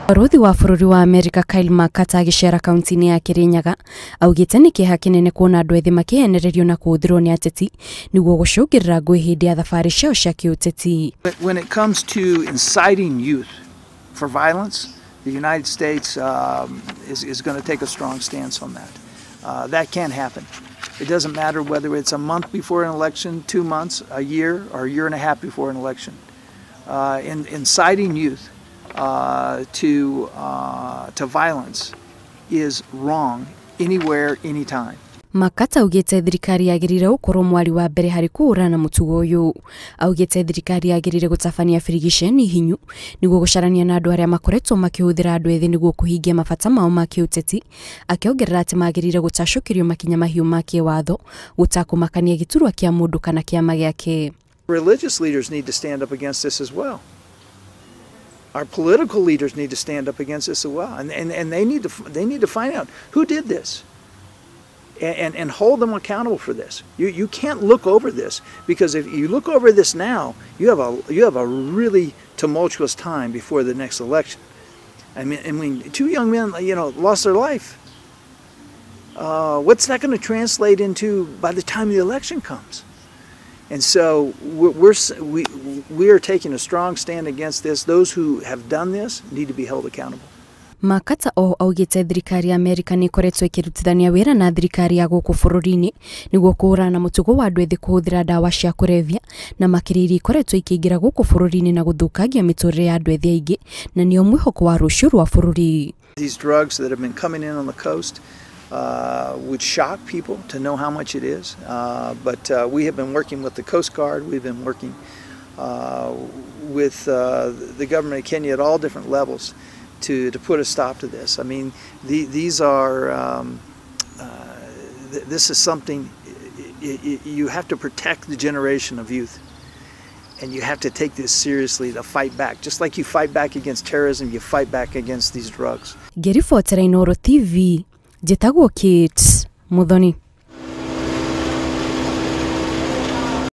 Barũthi wa bũrũri wa Amerika Kyle McCarter agĩceera kaunti-inĩ ya Kirinyaga augĩte nĩ kĩeha kĩnene kuona andũ ethĩ makĩhenererio na kũhũthĩrwo nĩ ateti nĩguo gũcũngĩrĩra ngũĩ hĩndĩ ya thabarĩ ciao cia kĩũteti. When it comes to inciting youth for violence, the United States is going to take a strong stance on that. That can't happen. It doesn't matter whether it's a month before an election, 2 months, a year, or a year and a half before an election. Inciting youth to violence is wrong anywhere, anytime. McCarter augĩte thirikari yagĩrĩire gũkorwo mwari wa mbere harĩ kũhũrana na mũtugo ũyũ. Augĩte thirikari yagĩrĩire gũtabania birigiceni hinyu nĩguo gũcarania na andũ arĩa makoretwo makĩhũthĩra andũ ethĩ nĩguo kũhingia mabata mao ma kĩũteti, akĩongerera atĩ magĩrĩire gũtacũkĩrio makinya mahiũ ma kĩwatho gũtakũmakania gĩturwa kĩa mũndũ kana kĩama gĩake. Religious leaders need to stand up against this as well. Our political leaders need to stand up against this as well, and they need to find out who did this, and hold them accountable for this. You can't look over this, because if you look over this now, you have a really tumultuous time before the next election. I mean, 2 young men, lost their life. What's that going to translate into by the time the election comes? And so we are taking a strong stand against this. Those who have done this need to be held accountable. McCarter oho augĩte thirikari ya Amerika nĩ ĩkoretwo ĩkĩrutithania wĩra na thirikari ya gũkũ bũrũri-inĩ nĩguo kũhũrana na mũtugo wa andũ ethĩ kũhũthĩra ndawa cia kũrebia na makĩria iria ikoretwo ikĩingĩra gũkũ bũrũri-inĩ na gũthũkangia mĩtũrĩre ya andũ ethĩ aingĩ na nĩo mwĩhoko wa rũciũ rwa bũrũri. These drugs that have been coming in on the coast would shock people to know how much it is, but we have been working with the Coast Guard, we've been working with the government of Kenya at all different levels to put a stop to this. I mean, these are, this is something, you have to protect the generation of youth, and you have to take this seriously to fight back. Just like you fight back against terrorism, you fight back against these drugs. Ngĩribotera Inooro TV, njĩtagwo Kate Muthoni.